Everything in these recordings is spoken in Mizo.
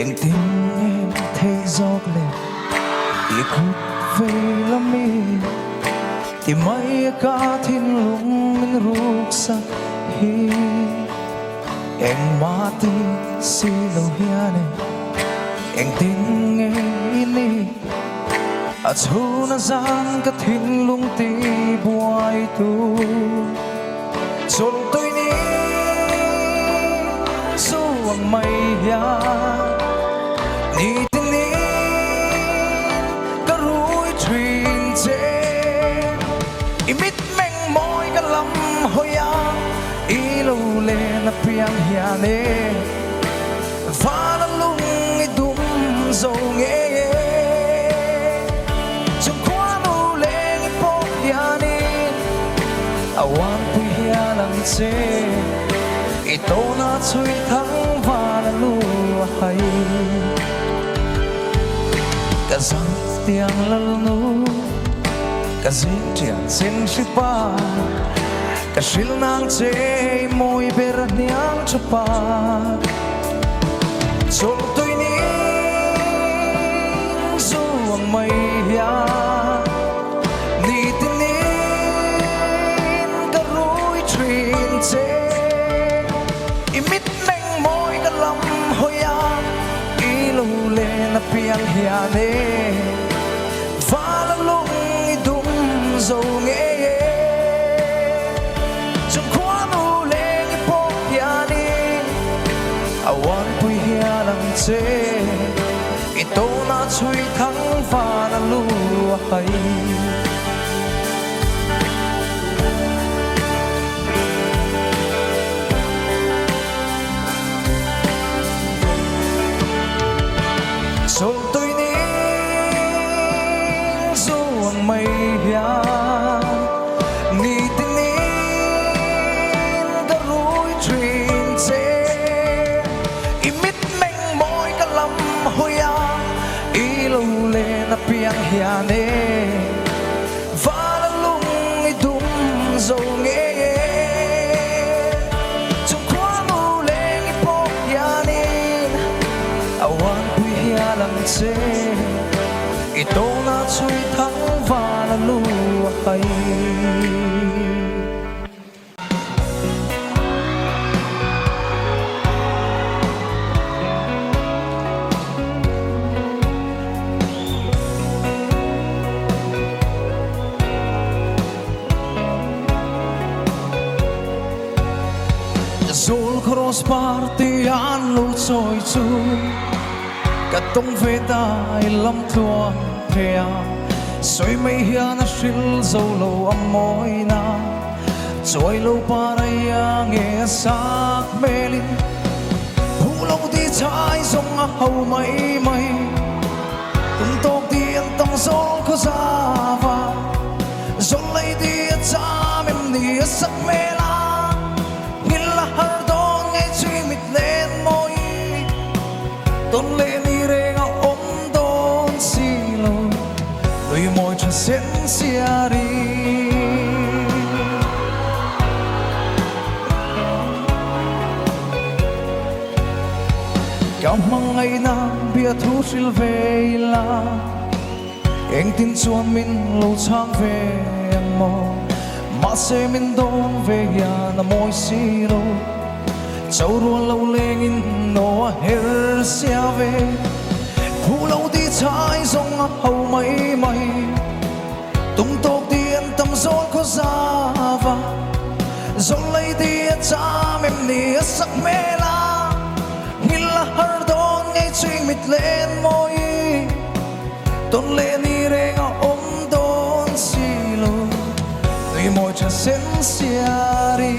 Engtin nge theih zawk le i kut vei lami ti mai a ka thinlung min ruksak hi. Engmah ti si lo hian e engtin nge i nih a chhun a zan ka thinlung ti buai tu chawlh tui ni zu ang mai hian ni tin in ka rui thin che i mitmeng mawi ka lam hawi a. I lo len a piang hian e van a lung i dum zo ngei e Chung khuanu leng i pawh hianin a uanpui hial ang che I tawna chhui thang van a lu a hai Ka zang tiang lalnu ka zing ṭian chin hripa Ka hrilh nang che i mawi ber a hniang tha pa Chawlh tui ning zu ang mai hian Ni tin in ka rui thin che I mitmeng mawi ka lam hawi a I lo len a piang hian e Val a lung i dum zo ngei e Chung khuanu leng i pawh hianin a uanpui hial ang che I tawnah chhui thang van a lu a hai. Chawlh tui ning zu ang mai hian ni tin in ka rui thin che. I mitmeng mawi ka lam hawi a, i lo len apiang hian e van a lung i dum zo ngei e. Chung khuanu leng i pawh hianin a uanpui hial ang che i tawnah chhui thang van a lu a hai. Zawl cross party an lo chawi chu ka tawng ve ta i lam tluang phei a sawi mai hian a hril zo lo a mawina chawi lo parai a nge a sak hmelin phu lo ti chai zawng a ho mai mai tum tawk ti an tawng zawl khaw zava zawl lei ti a cham em ni a sak hmel a nghil a har dawn ngei chui mit len mawi tawn leh ni reng a awm dawn si lo nui mawi tha sen siari. Ka hmangaihna bia thu hril ve ila Engtin chuan min lo chhang ve ang maw Mahse min dawn ve hian a mawi si lo Cho rual lo lengin naw a her sia ve Phu lo ti chai zawng a ho mai mai Tum tawk ti an tam zawl khaw zava Zawl lei ti a cham em ni a sak hmel a Nghil a har dawn ngei ching mit len mawi Tawn leh ni reng a awm dawn si lo Nui mawi tha sen siari.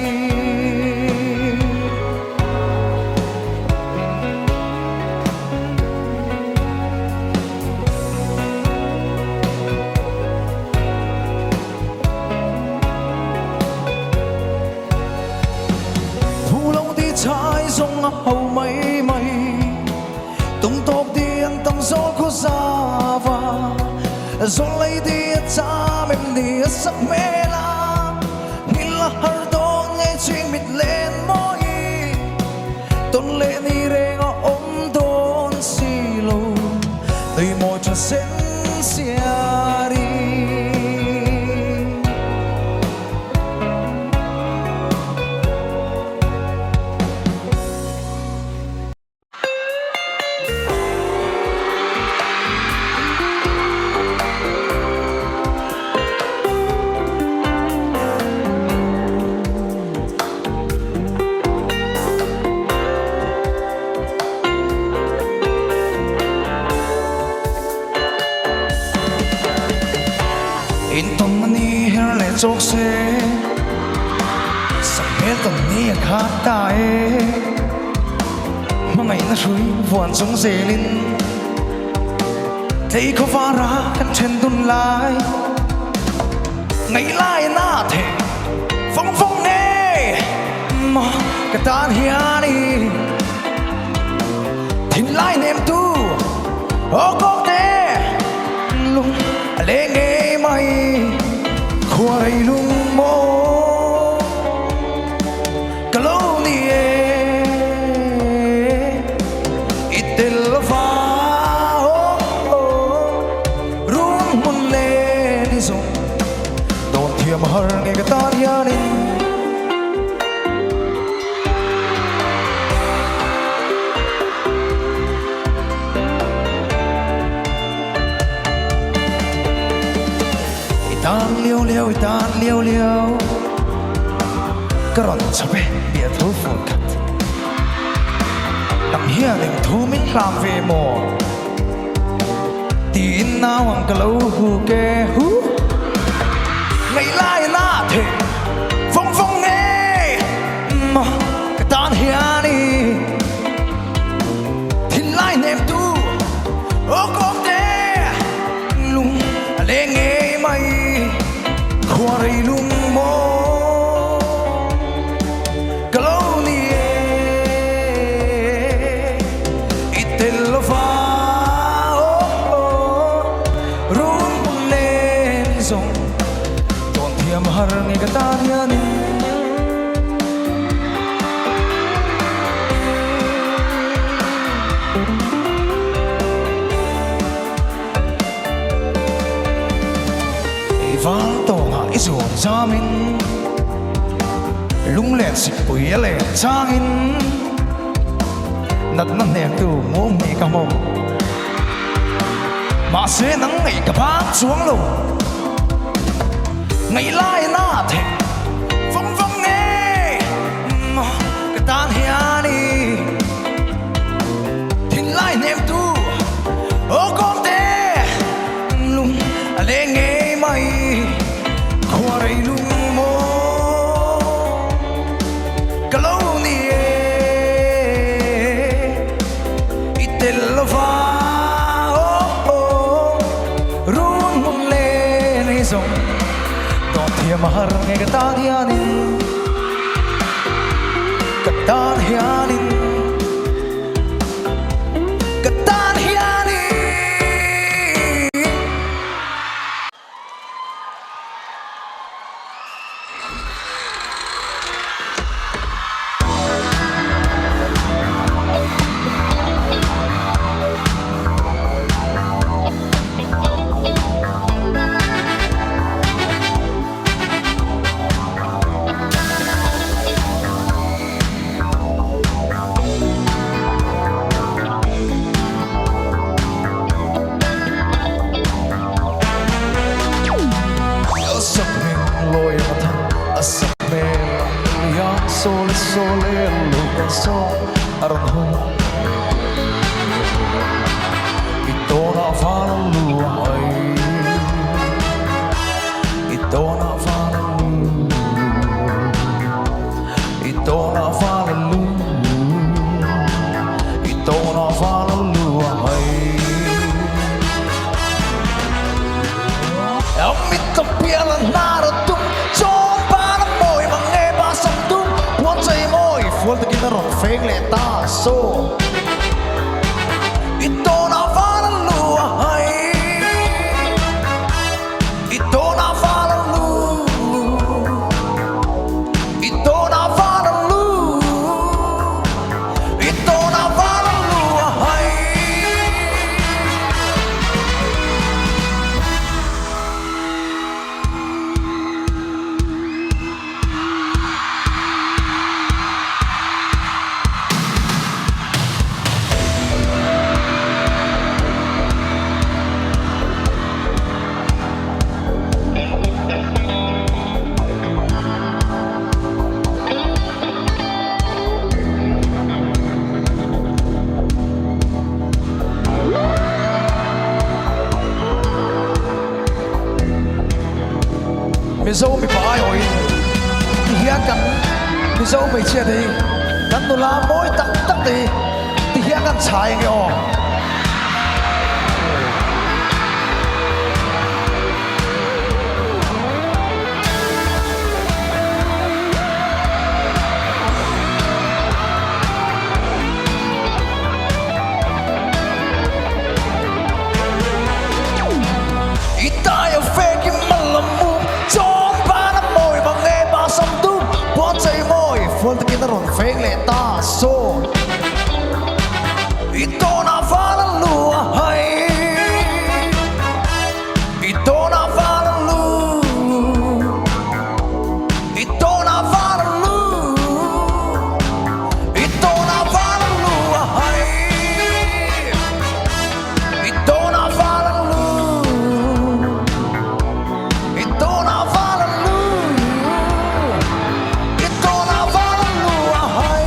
Thu lo ti chai zawng a ho mai mai Tung tawk ti an tam zawl khaw zava Zawl lei ti a cham em ni a sak hmel a Nghil a har dawn ngei ching mit len mawi Tawn leh ni reng a awm dawn si. chawk se Sakhmel tawn ni a khat ta e Hmangaihna hrui vuan chung zelin Tlei khawvara kan then dun lai Ngaih lai na theh vawng vawng nge Maw ka tan hian i Thinlai nem tu aw kawk te Lung a leng ngei mai Khua rei lung maw Ka lo ni e I tel va Run hmun len i zawng Dawn thiam har nge ka tan hianin I tan liau liau i tan liau liau Ka rawn chhawp e bia tho fur khat Nang hian eng thu min hlam ve maw Tiin nau ang ka lo hu ke hu Ngaih lai na theh vawng vawng nge Maw ka tan hian i Thinlai hnem tu aw kawm te Lung a leng ngei mai Khua rei lung maw Ka lo ni e I tel lova Run hmun len zawng Tawn thiam har nge ka tan hianin I val tawngah i zuam zamin Lunglen sikpui a len changin Natna hnektu mum hi ka hmu Mahse nang ngaih ka bang chuang lo Ngaih lai na theh vawng vawng nge Ka tan hian i Thinlai hnemtu aw kawm te Lung a leng ngei mai Khua rei lung maw Ka lo ni e I tel lova Run hmun len ei zawng Tawn thiam a har nge ka tan hianin Ka tan hianin Ka tan hianin. Mizo mipa aiawhin ti hian kan Mizo hmeichhia te hi kan nula mawi tak tak te hi ti hian kan chhai ange aw. I tai a fek i mal a mum Chawng ban a mawi mang e ba sam dum Puan chei mawi fual takin a rawn feng leh ta saw I tawn ah val a lu a hai I tawn ah val a lu I tawn ah val a lu I tawn ah val a lu a hai I tawn ah val a lu I tawn ah val a lu I tawn ah val a lu a hai.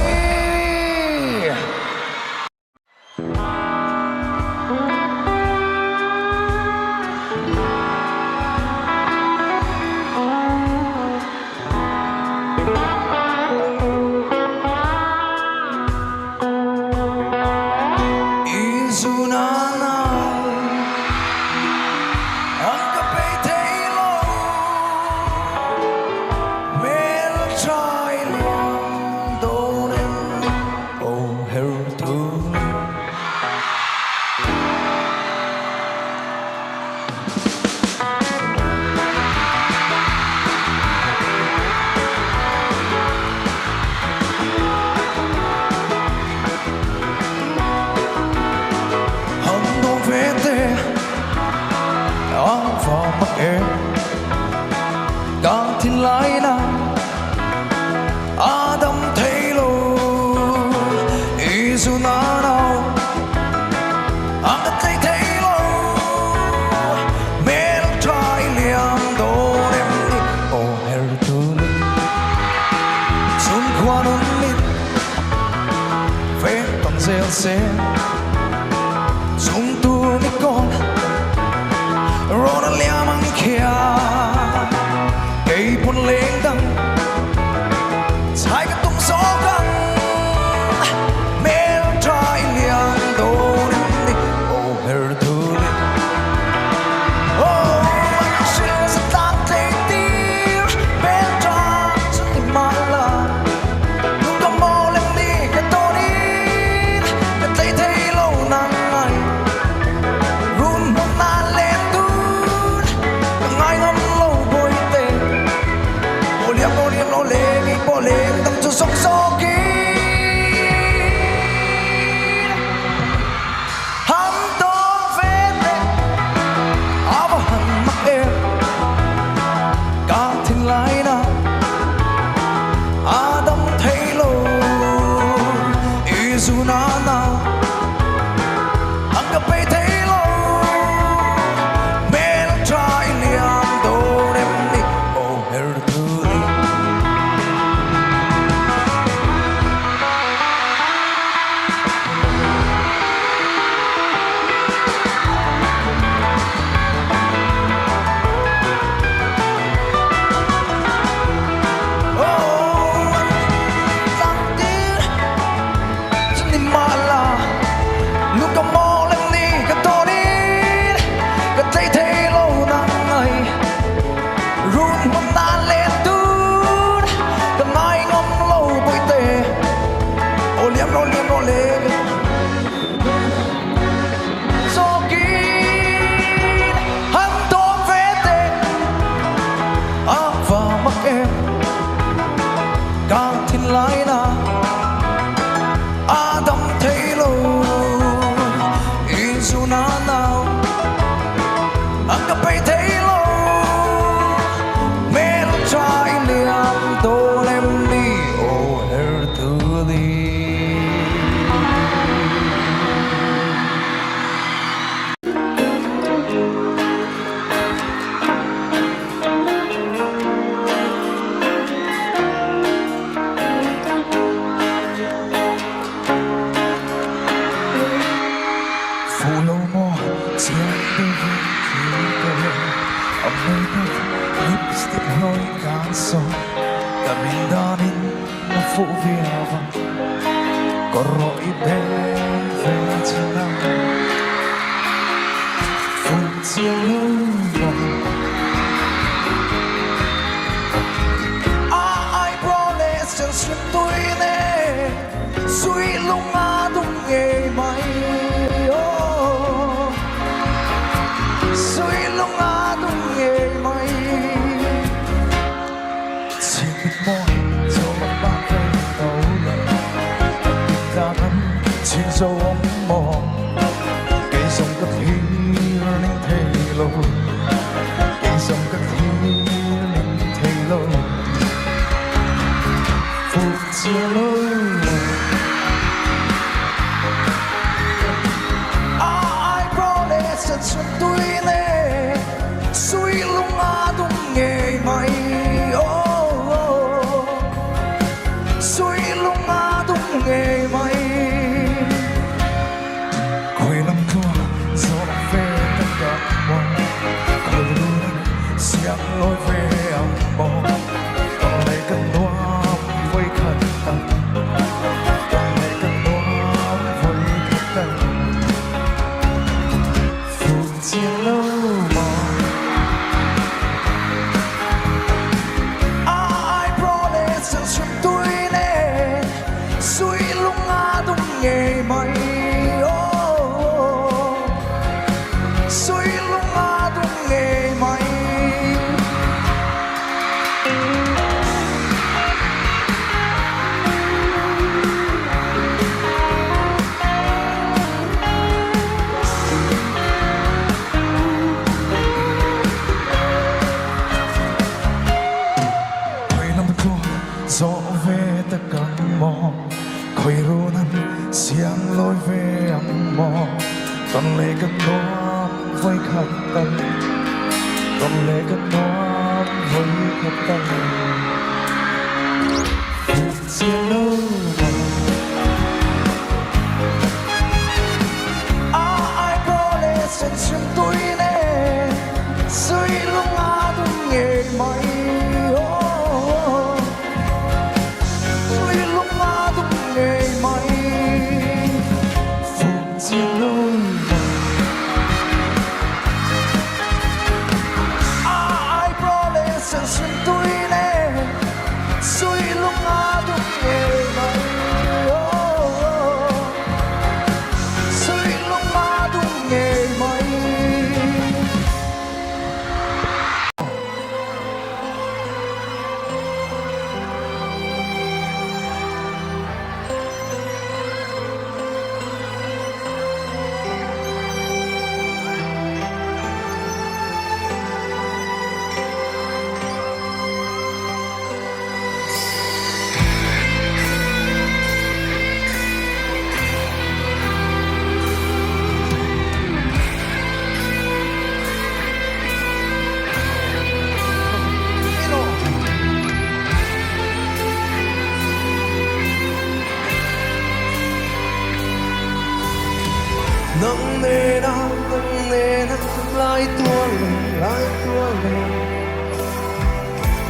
fuh viau a, kawr rawh i be ve chin a, fuh chiang lo maw? A eyebrow leh sen hrim tui nen suih lung a dum ngei mai aw, suih lung a dum ngei mai. Chhimit mawi chawlh bak rei lo le, an tin tlang an chhin zo awm maw? Kei zawng ka thlir ning thei lo, kei zawng ka thlir ning thei lo. Fuh chiang lo le. A eyebrow leh sen chhun tui le, sui lung a dum ngei mai aw, sui lung a dum ngei mai. Khawi lam tluang zawh ve ta tak maw, khawi run siam lawi ve ang maw, tawng leh kan nuam vawi khat tak, tawng leh kan nuam vawi khat tak. Fuh chiang lo maw? A eyebrow leh serhrim tui nen sui lung a dum ngei mai aw, sui lung a dum ngei mai. Khawi lam chu zawh ve tak ang maw, khawi run an siang lawi ve ang maw, tawn leh kan nuam vawi khat tal, tawn leh kan nuam vawi khat tal. Fuh chiang lo maw? A eyebrow leh sen chhim tui nen sui lung a dum ngei mai aw, sui lung a dum ngei mai. Fuh chiang lo maw? A eyebrow leh sen chhim tui nen sui lung a dum ngei mai aw, sui lung a dum ngei mai. Nang nena, nang nena, lai tual leh, lai tual leh.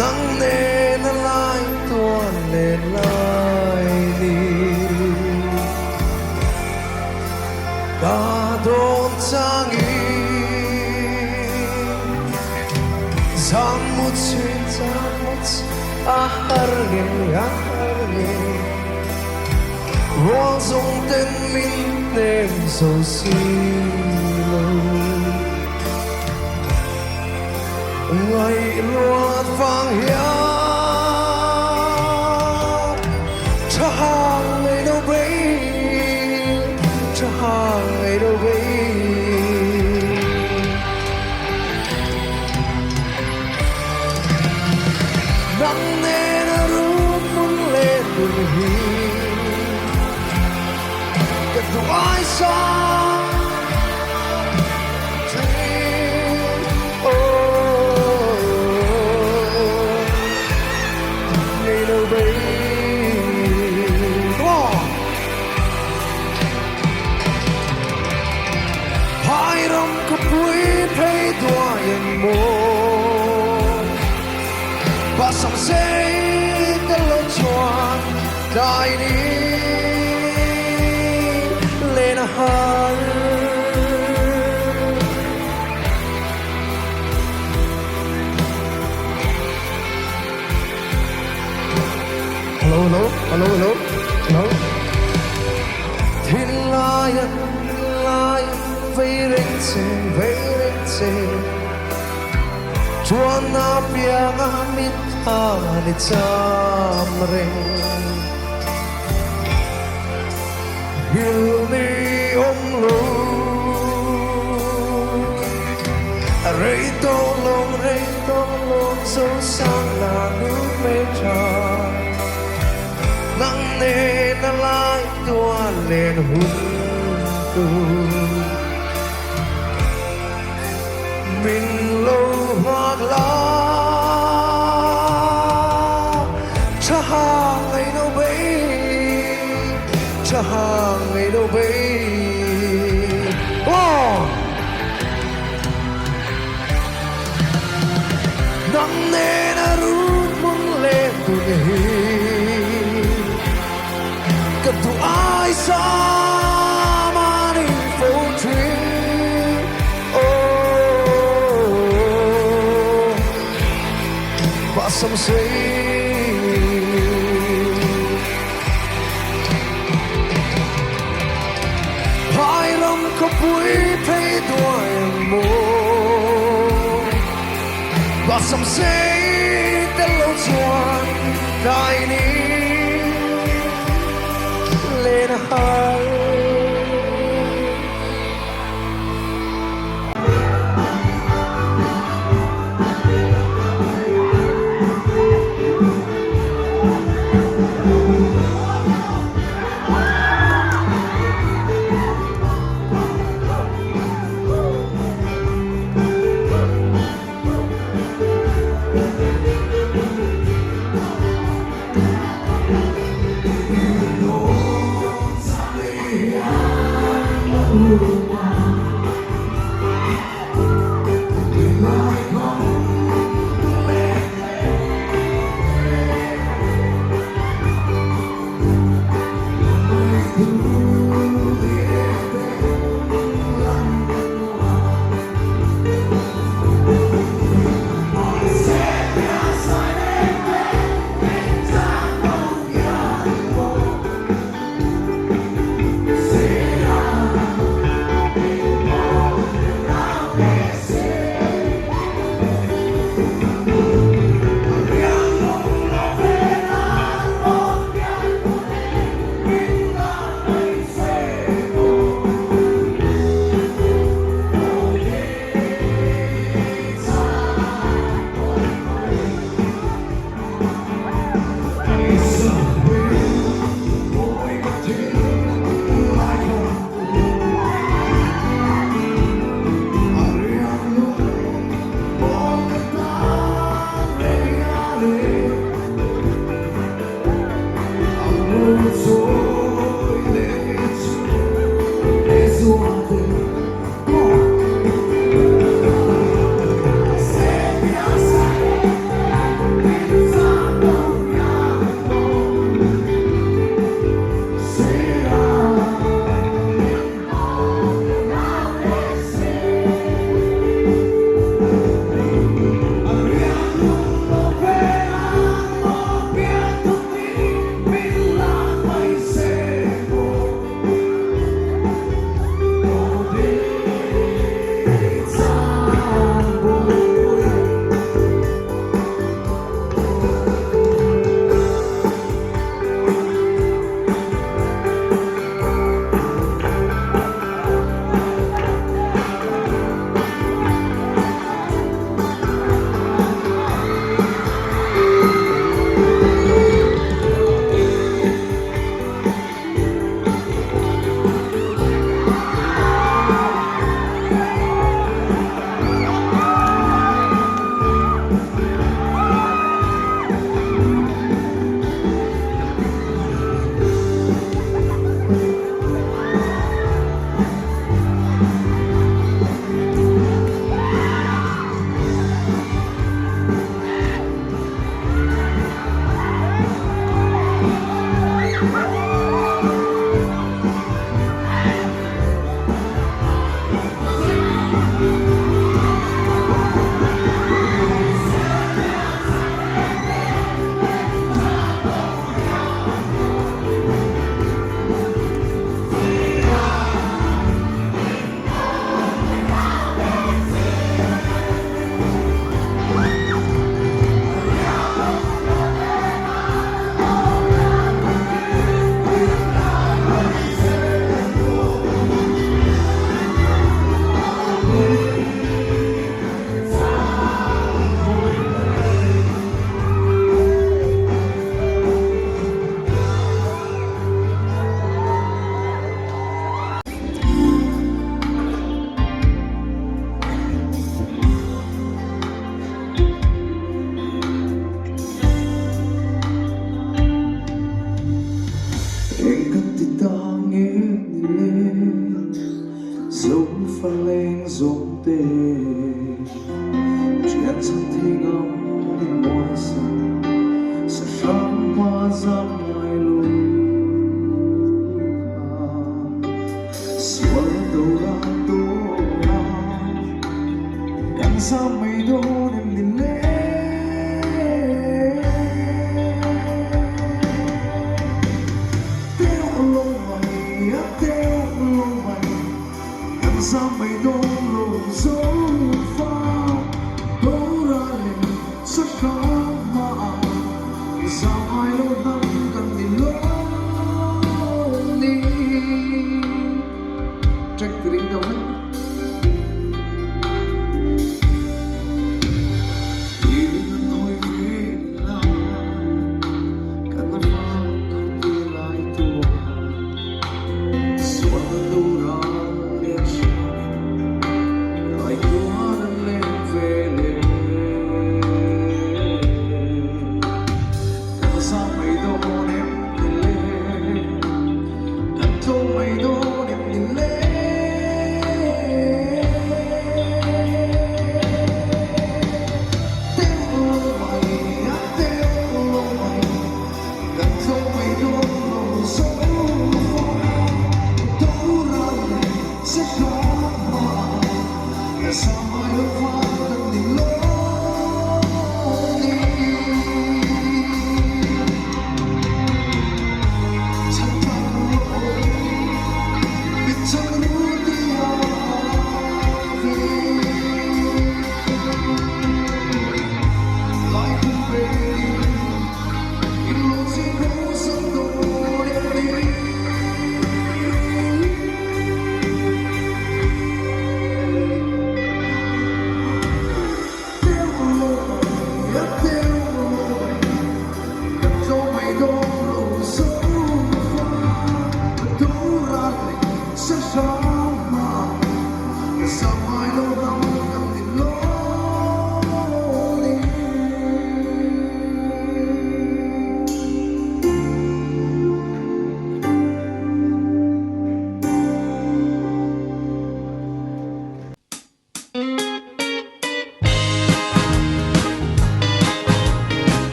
Nang nena lai tuan len lai ni. Ka dawn changin zan mut chhin zan mut a har ngei a har ngei rual zawng ten min hnem zo si lo. Ngaihluat vang hian tha hang ngei lo bei, tha hang ngei lo bei. Nang nena rum mun leh dun hi ka duh ai sang. Phai ram khawpui phei duai ang maw, Bahsam sei te lo chuan. Tlai ni len a har. Hello hello hello hello hello. Thinlai a thinlai vei reng che vei reng che Chuan a piang a mit a ni cham reng Hil ni awm lo Rei tawh lawng rei tawh lawng zo sang la nu hmeltha Nang nen a lai tuan len hun tur Min lo nghak la Tha hang ngei no bei Tha hang ngei no bei Aw! Nang nen a rut hmun leh tun hi Ka duh ai sa mahni fo thin Aw Bahsam sei Phai ram khawpui phei duai ang maw Bahsam sei tel lo chuan tlai ni len a har.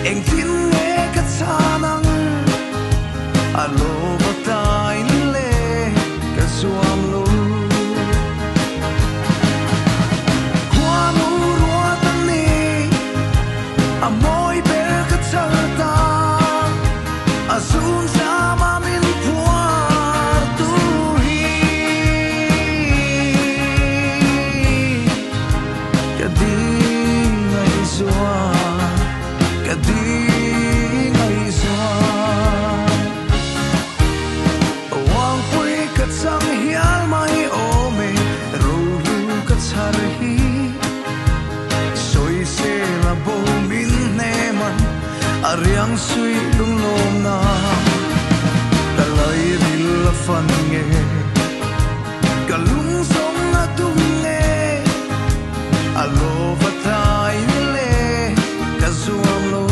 Engtin nge ka chhan ang a lova tain le ka zuam lo. Khuanu ruat a ni a mawi ber ka chhar ta a zun zama min phuar tu hi. Ka ding ngaihzual ka ding ngaihzual Wangpui ka chang hial mai awm e rohlu ka chhar hi sawi sel a bo min hneman a riang sui lunglawm na ka lairil a fan nge ka lung zawng a tum nge a lova tlai le ka zuam lo.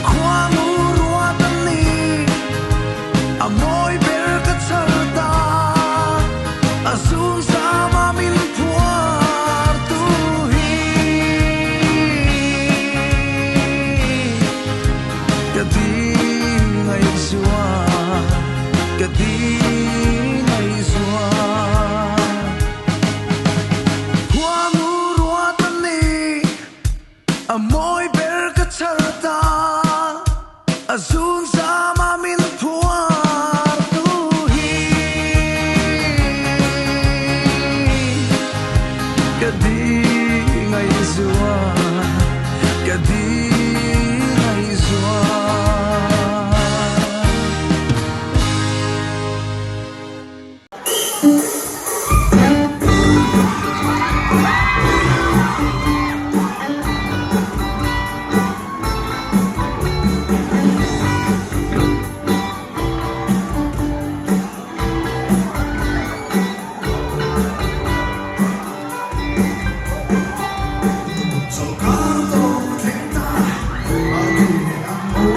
Khuanu ruat a ni a mawi ber ka chhar ta a zun zama min phuar tu hi. Ka ding ngaihzual ka ding ngaihzual Khuanu ruat a ni a mawi ber ka chhar ta a zun zama min phuar tu hi. Ka ding ngaihzual ka ding ngaihzual. Chawlhkar tawp a thleng ta, party nen an haw,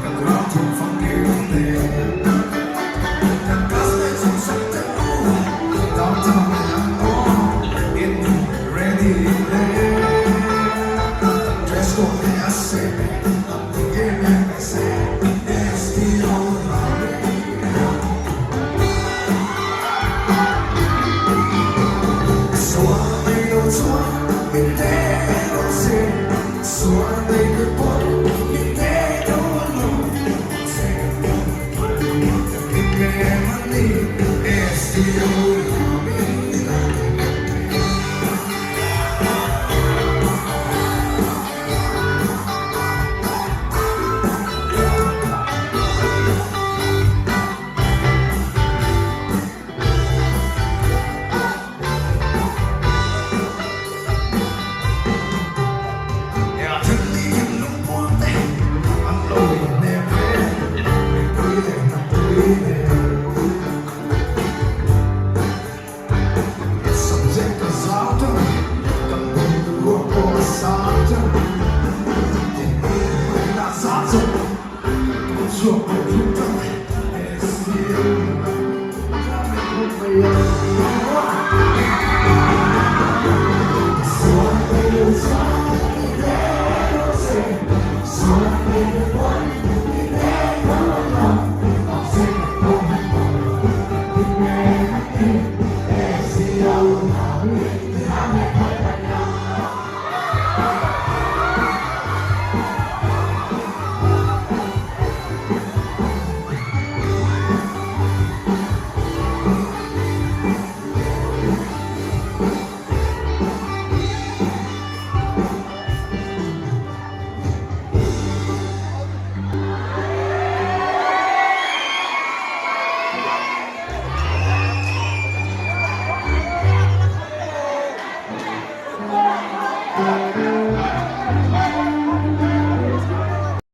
kan ram thum famkim nen. Kan classmate zawng zawng te u, downtown leh an haw, in ready le. Dress code hi a seh, an ti em em a seh, STO ram. Sual nei lo chuan min te rawh se, sual nei te pawh min te tho lo se. Kan hlim em a ni, STO lamin.